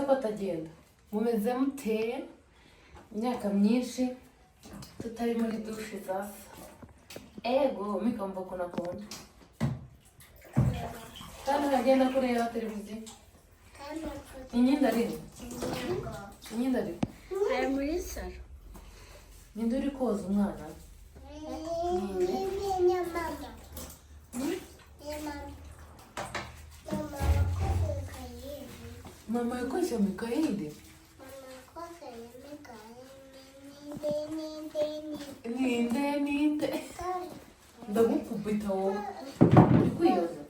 Se ko atagenda? Mumeze muteye? Imyaka myinshi tutari muri douche zasa. Ego Mika, mva ukuntu akunda kandi aragenda kureba televiziyo. Imyenda arimo, imyenda arimo. Ari muri salo. Ninde uri koza umwana? Ninde? Mama. Mama. Mama yakoze Mikayeli. Ninde, ninde? Ndagukubita wowe. Uri kwiyoza,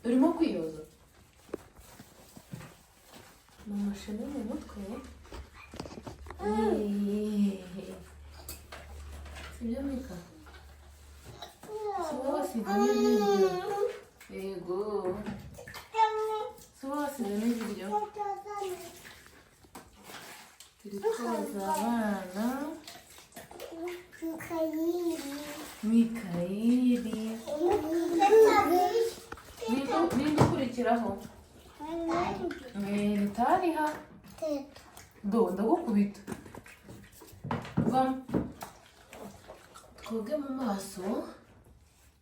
urimo kwiyoza. Mama, sheme mu mutwe. Yeee. Sibyo Mika? Si wowe wasize n'ibiryo? Yego, si wowe wasize n'ibiryo? Turi koza abana. Mikayeli. Ninde ukurikiraho? Ni Tariha. Do, ndagukubita. Vamo, twoge mu maso.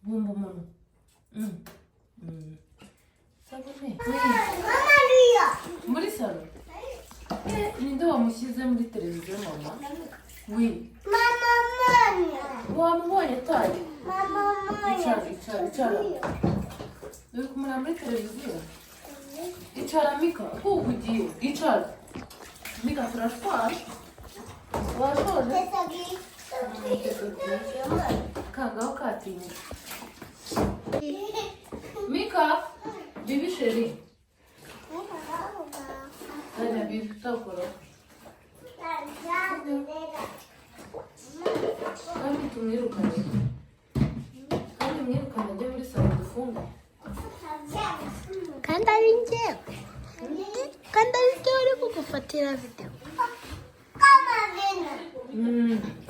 Bumba umunwa. Sabune. Muri salo. Ninde wamushyize muri televiziyo? Mama wi wamubonye? Tari, icara, icara, icara. Uri kumureba muri televiziyo. Icara Mika, kuko ugiye. Icara Mika, turashwara. Washoje kangaho katinye. Mika, bibi, chéri. Hariya bibi utakora. Kandi tumwirukane, kandi mwirukane ajye muri salo dufunge. Kandi ari njyewe, kandi ari njyewe uri kugufatira videwo.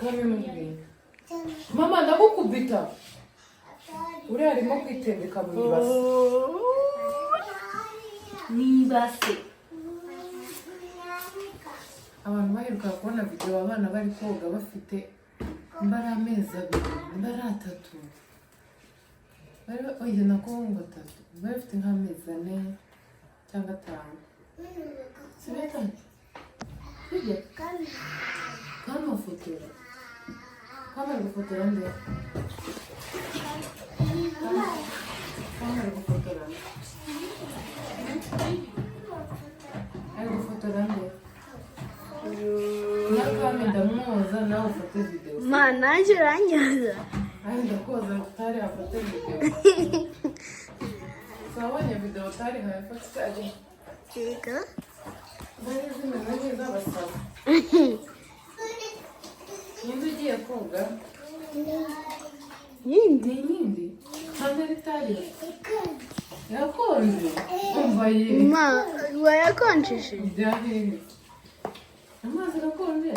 Kame mu bintu. Mama, ndagukubita. Uriya arimo kwitendeka mu ibase, mu ibase. Abantu baheruka kubona videwo abana bari koga bafite nimba ari amezi 2, nimba ari 3, bari oya, nako ngo 3, bari bafite nk'amezi 4 cyangwa 5. Si 5, sibyo? Kamafotora, kama ari gufotora nde? Kama ari gufotora nde? Ari gufotora nde? Nakame ndamwoza, nawe ufate videwo. Ma, nanjye uranyoza. Ari ndakoza, utari afate videwo. Wabonye videwo utari hayafate? Yego. Zari zimeze neza. Basaba ninde ugiye koga? Yindi. Ni inyindi kandi ritari yakonje. Umva ye. Ma, wayakonjeje? Byahehe? Amazi arakonje?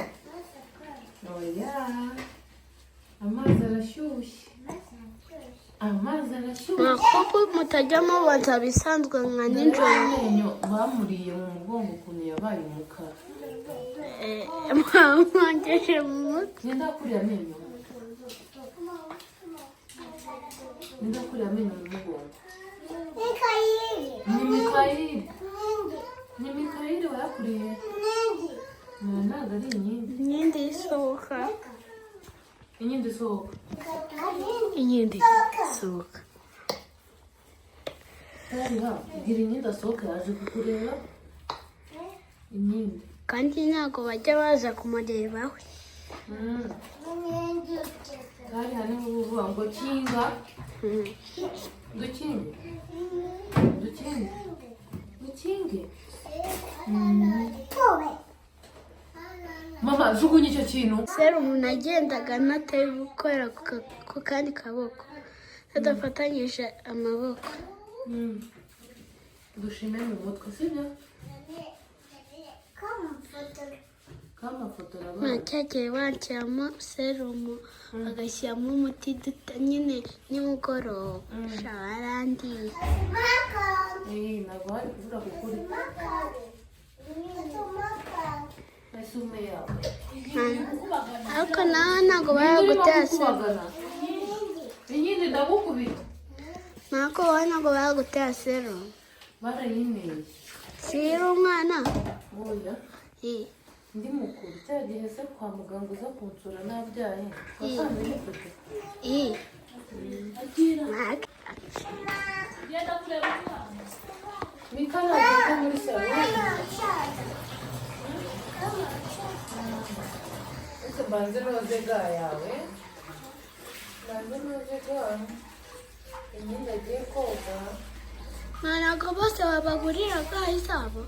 Oya, amazi arashyushye, amazi arashyushye. Ma, kuko mutajya mubanza bisanzwe nka nijoro. Amenyo bamuriye mu mugongo ukuntu yabaye umukara. Mwongeje mu mutwe. Ninde wakuriye amenyo? Ninde wakuriye amenyo mu mugongo? Ni Mikayeli, ni Mikayeli wayakuriye. Ntabwo ari inyindi. Inyindi isohoka. Inyindi isohoka. Inyindi isohoka. Tariha, bwira inyindi asohoka, yaje kukureba inyindi. Kandi ntabwo bajya baza kumurebaho. Tariha, niba uvuga ngo kinga, dukinge, dukinge, dukinge. Mama, jugunya icyo kintu. Serumu nagendaga ntatari gukora ku kandi kaboko, adafatanyije amaboko. Dushime mu mutwe, sibyo? Kamafotora abana. Cyagiye banshyiramo serumu, bagashyiramo umuti duta nyine nimugoroba. Sha, warandiye. Ntabwo hari kuvuga kukuri. ntabwo Ninde urimo baragutera serumu. kukubagana? Inkindi ndagukubita. Ntabwo wowe ntabwo baragutera serumu. Barayinteye. Si uri umwana? Oya. Eh. Ndi mukuru. Cya gihe se kwa muganga uza kunsura nabyaye, wasanze nifite. Eh. Agira. Ntabwo. Mika nageze muri salo. Ese mbanze noze ga yawe, mbanze noze ga imyenda agiye koga. Ntabwo bose babagurira ga zabo.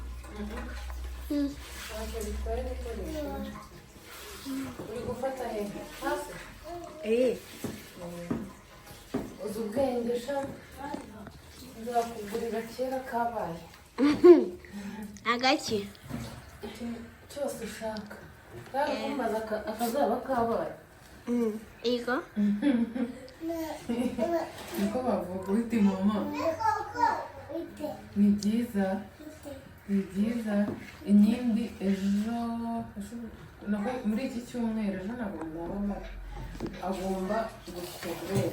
Ntacyo bitwaye gukoresha. Uri gufata hehe? Hasi? Eh. Uzi ubwenge sha, nzakugurira kera kabaye. Agaki. Ikintu cyose ushaka kandi kumbaza akazaba kabaye. Ego. Niko bavuga uti mama ni byiza, ni byiza. Inkindi ejo, nako muri iki cyumweru, ejo ntabwo nzaba mpari, agomba gusohora.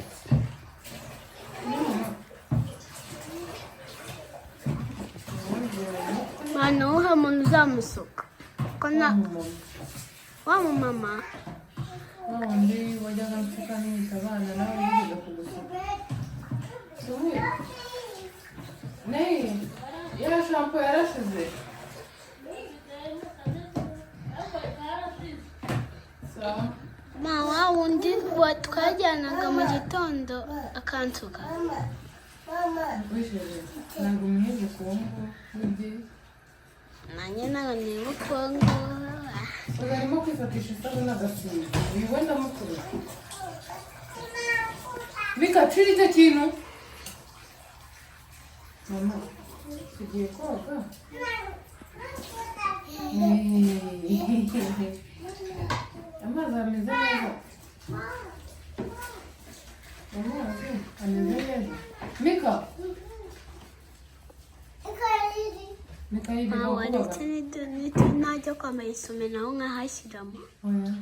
Mwana uwuhe muntu uzamusuka? Ko na wa mumama. Wa wundi wajyaga nsuka niyita abana nawe yiga kugusuka. Subi neyi ya shampoo yarashize. Sawa. Ma wa wundi wa twajyanaga mu gitondo akansuka. Wisheje ntabwo umwibuka uwo nguwo w'ibyiza. Nanjye ntabwo nibuka uwo nguwo. Ubu arimo kwifatisha isabune agasiga. Uyu we ndamukubita. Mika, cira icyo kintu. Mama, tugiye koga. Amazi ameze neza, amazi ameze neza. Mika, Mika yiga Ma kubaga. waretse najya kwambara isume naho nkahashyiramo. Oya.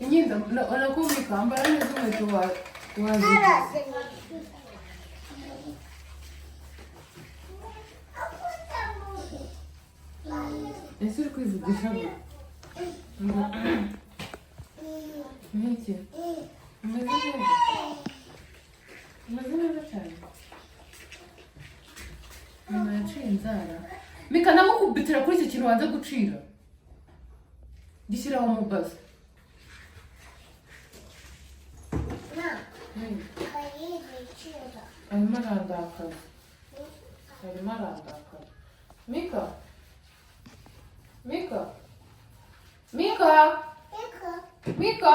Imyenda urakumika, ambara neza inkweto wazigize. Ese uri kwivugisha ngo niki? Umeze neza, umeze neza cyane. Mama yaciye inzara. Mika, ndamukubitira kuri icyo kintu wanze gucira. Gishyiraho mubazi. Hey. Arimo arandakaza, arimo arandakaza. Mika, Mika, Mika, Mika,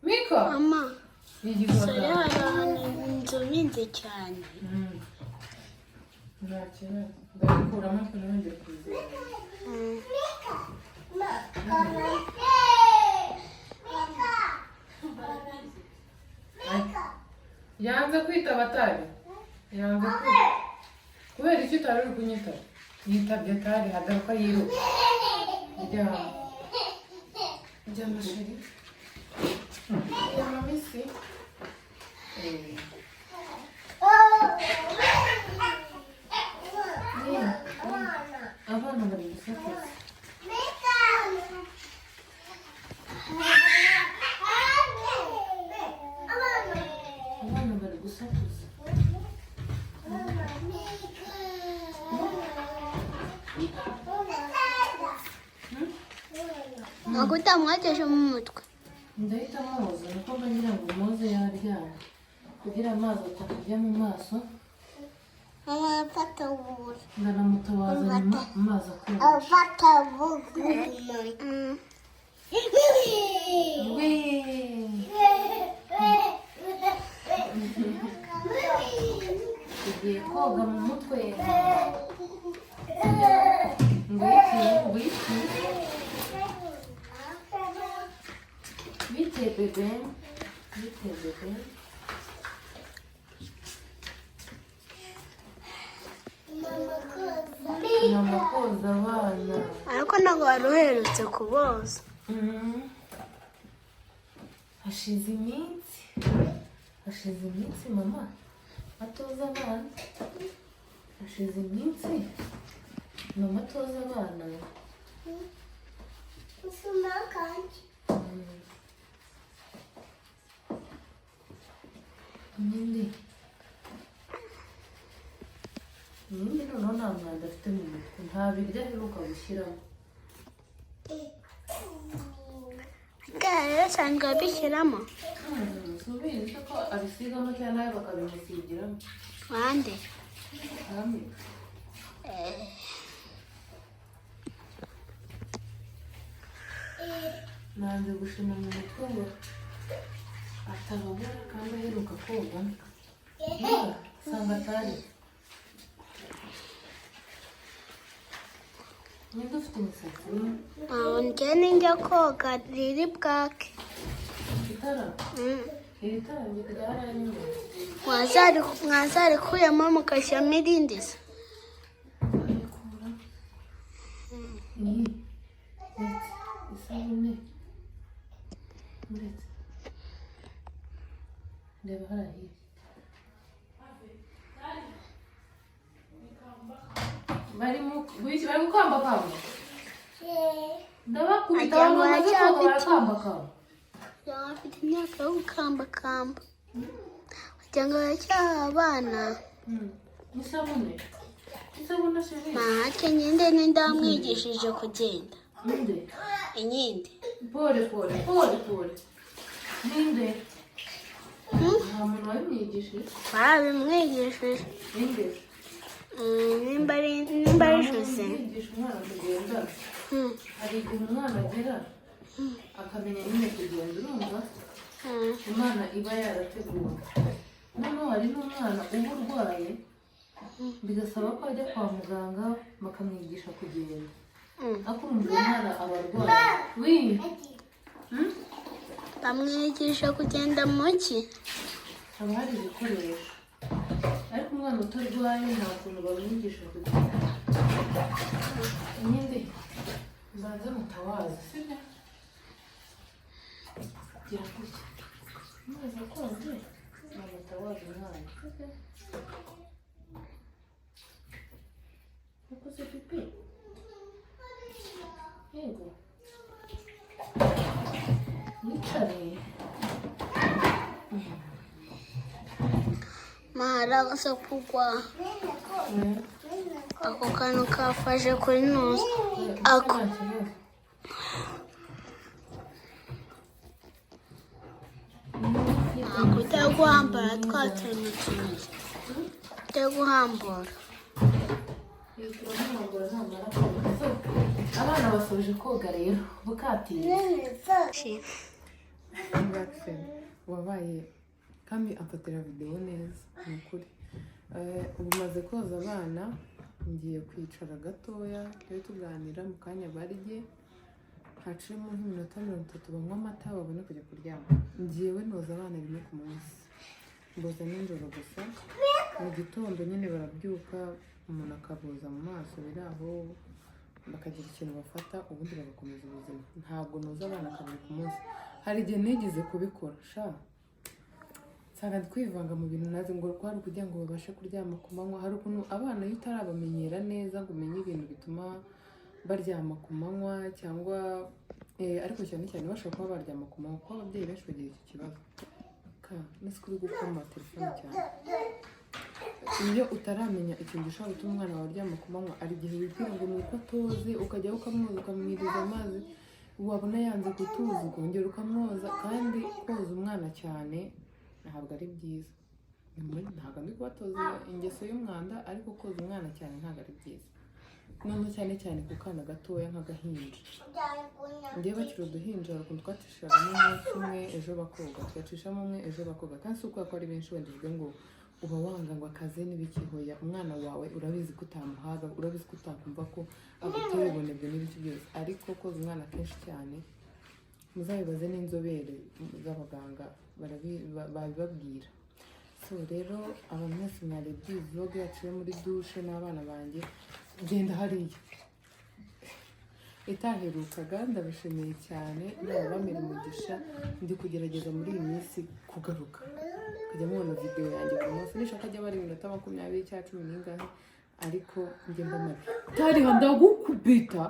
Mika. Mama, Yigize sore abaganga. hari ahantu inzu nini cyane. Nta kibazo, ndabikuramo ariko ntibongere kubizana. Yanze kwitaba atari yanze kwitaba. Kubera icyo utari uri kunyitaba? Yitabye atari hagaruka yiruka. Ryama, ryama chérie, ryama misi. Eh. Abana bari gusakuza. Abana bari gusakuza. Ntabwo utamwogeje mu mutwe. Ndahita mwoza, nuko mba ngira ngo muze yaryamye kugira amazi atakujya mu maso. Ndanamutabaza nyuma amazi akonje. Wee! Tugiye koga mu mutwe. Ngwiki, ngwiki. Bite bébé, bite bébé. Mama koza abana. Ariko ntabwo wari uherutse kuboza. Hashize iminsi, hashize iminsi mama atoza abana, hashize iminsi mama atoza abana. Usoma kandi. Nyine nyine noneho nta mwanda afite mu mutwe, nta biryo aheruka gushyiramo. Rero asanzwe abishyiramo. Subizi ko abisigamo cyangwa nawe bakabimusigiramo. Bande? Hamwe. Nanze gushima mu mutwe ngo atababara kandi aheruka koga. Usanga atari. Ninde ufite imisatsi? Njye ninjya koga riri bwake. Itara? Iri tara ryaranyuze. Mwazarikuyemo mugashyiramo irindi se? Arikura. Ni ndetse isabune. Ndetse. Reba hariya hirya. Bari gukambakamba. Ndabakubita Wagira abantu ngo bamaze koga baracyafite- barakambakamba. Wagira ngo bafite imyaka yo gukambakamba. Wagira ngo baracyari abana. Isabune. Isabune chérie. Ntacyo nyinde ninde wamwigishije kugenda? Ninde? Inyindi. Pole pole pole pole. Ninde? Nta muntu wabimwigishije. Barabimwigishije. Ninde? Nimba ari Jose. Kwigisha umwana kugenda. Hari igihe umwana agera akamenya nyine kugenda, urumva? Imana iba yarateguye. Noneho hari n'umwana uba urwaye bigasaba ko ajya kwa muganga bakamwigisha kugenda. Ariko urumva uwo mwana aba arwaye. Wi! Bamwigisha kugenda mu ki? Haba hari ibikoresho. Ariko umwana utarwaye nta kuntu bamwigisha kugenda. Nyine mbanze mutawazi, sibyo? Gira gutya. Amazi akonje namutawaza umwana, sibyo? Wakoze pipi? Yego. Wicare. Mahara kugwa. Ako kantu kafashe kuri nuza. Ako. Nta kibazo. Ntabwo ujya guhambura twa tuntu tubiri. Ujya guhambura. Turamuhambura namara koga. So, abana basoje koga rero bukatira. Wabaye kandi amfatira videwo neza ni ukuri. Ubu maze koza abana, ngiye kwicara gatoya tube tuganira mu kanya barye, haciyemo nk'iminota 30 banywa amata babone kujya kuryama. Ngewe noza abana rimwe ku munsi, mboza nijoro gusa. Mu gitondo nyine barabyuka umuntu akaboza mu maso biri aho, bakagira ikintu bafata ubundi bagakomeza ubuzima. Ntabwo noza abana kabiri ku munsi. Hari igihe nigeze kubikora sha, nsanga ndi kwivanga mu bintu nazi ngo kwari ukugira ngo babashe kuryama ku manywa. Hari ukuntu abana iyo utarabamenyera neza ngo umenye ibintu bituma baryama ku manywa cyangwa ariko cyane cyane bashobora kuba baryama ku manywa kuko ababyeyi benshi bagira icyo kibazo. Ka nese kuri gukoma telefone cyane, iyo utaramenya ikintu gishobora gutuma umwana wawe aryama ku manywa, hari igihe wibwira ngo ni uko atoze, ukajyaho ukamwoza ukamwiriza amazi, wabona yanze gutuza ukongera ukamwoza. Kandi koza umwana cyane ntabwo ari byiza. Ntabwo ndi kubatoza ingeso y'umwanda, ariko koza umwana cyane ntabwo ari byiza. Noneho cyane cyane ku kana gatoya nk'agahinja. Njyewe bakiri uduhinja hari ukuntu twacishagamo umunsi umwe ejo bakoga, tugacishamo umwe ejo bakoga. Kandi si ukubera ko ari benshi wenda uvuge ngo uba wanga ngo akaze n'ibikihoya. Umwana wawe urabizi ko utamuhaga, urabizi ko utakumva ko aguteye ubunebwe n'ibiki byose. Ariko koza umwana kenshi cyane, muzabibaze n'inzobere z'abaganga babibabwira. So rero abantu mwese mwarebye iyi vlog yacu yo muri dushe n'abana banjye, genda hariya. itaherukaga. Ndabashimiye cyane, Imana ibamere umugisha. Ndi kugerageza muri iyi minsi kugaruka kujya mubona video yanjye buri munsi, nishaka ajya bari iminota 20 cyangwa cumi n'ingahe, ariko njye mbamara. Tariha, ndagukubita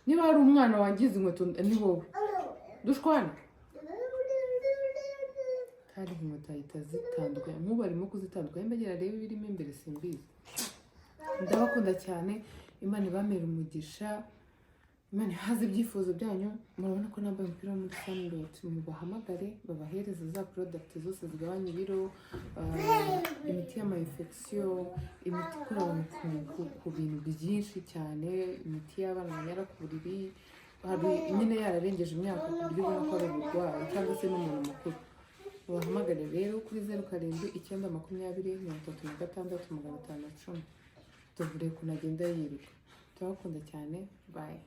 niba hari umwana wangiza inkweto, ni wowe dushwana. Tariha inkweto ahita zitandukanye, nk'ubu arimo kuzitandukanya, mbagira arebe ibirimo imbere, simbizi. Ndabakunda cyane, Imana ibamere umugisha, Imana ihaze ibyifuzo byanyu. Murabona ko nambaye umupira wo muri Sunlight. Mubahamagare babahereze za product zose zigabanya ibiro, imiti y'ama infection, imiti ikura abantu ku bintu byinshi cyane, imiti y'abana banyara ku buriri, hari nyine yararengeje imyaka ku buryo ubona ko ari uburwayi, cyangwa se n'umuntu mukuru. Mubahamagare rero kuri 0792036510. Tuvure ukuntu agenda yiruka. Turabakunda cyane, bye.